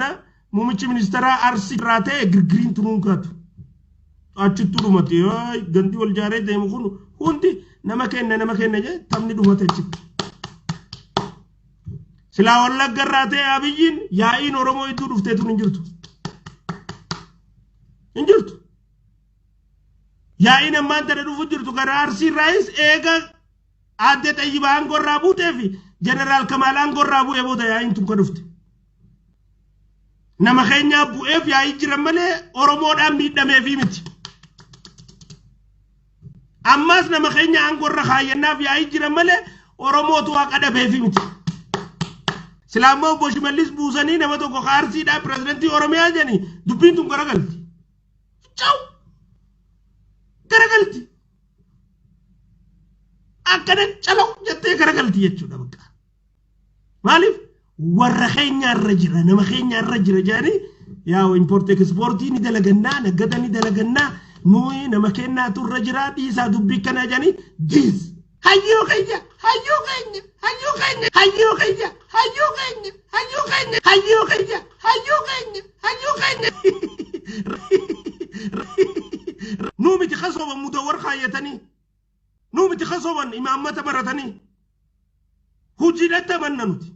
Tana muummichi ministeeraa Arsii irraa ta'e girgiriin tunuun kaatu. Achittuu dhumate gandi wal jaaree deemu kun hundi nama kenna nama kenna jee taphni dhumate achitti. Silaa Wallagga irraa ta'e Abiyyiin yaa'iin Oromoo hedduu dhuftee tun hin jirtu. Hin jirtu. Yaa'iin ammaan tana dhufu jirtu gara Arsii irraayis eega Aadde Xayyibaa aangoo irraa buutee fi Jeneraal Kamaal aangoo irraa bu'ee booda yaa'iin tun ka dhufte. Nama keenyaa bu'eef yaa'ii jiran malee Oromoodhaan miidhameefii miti. Ammas nama keenya aangoo irra kaayyannaaf yaa'ii jiran malee Oromootu waaqa dhabeefii miti. Silaa immoo obbo Shimallis buusanii nama tokko ka Arsiidhaa pirezidantii Oromiyaa jedhanii dubbiin tun garagalti. Caw! Garagalti. Akkana calaw jettee garagalti jechuudha bakka. Maaliif warra keenya irra jira nama keenya irra jira jedhanii yaa import ekspoortii ni dalagannaa naggada ni dalagannaa nuyi nama keenyaatu irra jira dhiisaa dubbii kana jedhanii diis. Hayyuu keenya hayyuu keenya hayyuu keenya hayyuu keenya hayyuu keenya hayyuu keenya hayyuu keenya hayyuu keenya hayyuu keenya. Nuu miti kasooban mudawwar kaayyatanii nuu miti kasooban imaammata baratanii. Hojiidhatti amanna nuti.